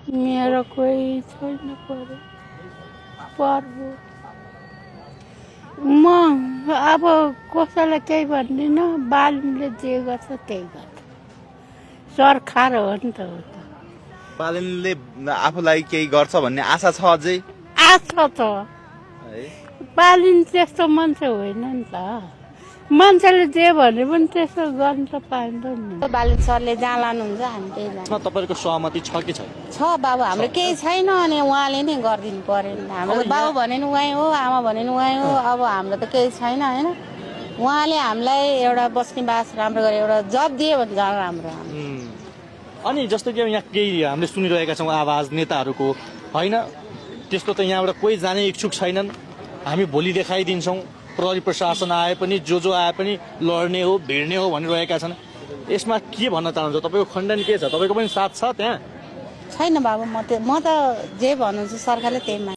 मेरो कोही छैन पर्व म अब कसैलाई केही भन्दिनँ बालुनले जे गर्छ त्यही गर्छ सरकार हो नि त बालनले आफूलाई केही गर्छ भन्ने आशा छ अझै आशा त बालिन त्यस्तो मान्छे होइन नि त मान्छेले जे भने पनि त्यसो गर्नु त पाइँदैन नि बालिन सरले जहाँ लानुहुन्छ हामी त्यही जान्छ तपाईँको सहमति छ कि छैन छ बाबु हाम्रो केही छैन अनि उहाँले नै गरिदिनु पर्यो नि हाम्रो बाबु भने नि उहाँ हो आमा भने नि उहाँ हो अब हाम्रो त केही छैन होइन उहाँले हामीलाई एउटा बस्ने बास राम्रो गरे एउटा जब दियो भने झन् राम्रो अनि जस्तो कि यहाँ केही हामीले सुनिरहेका छौँ आवाज नेताहरूको होइन त्यस्तो त यहाँबाट कोही जाने इच्छुक छैनन् हामी भोलि देखाइदिन्छौँ प्रहरी प्रशासन आए पनि जो आए पनि लड्ने हो भिड्ने हो भनिरहेका छन् यसमा के भन्न चाहनुहुन्छ तपाईँको खण्डन के छ तपाईँको पनि साथ छ त्यहाँ छैन बाबु म त जे भन्नुहुन्छ सरकारले त्यही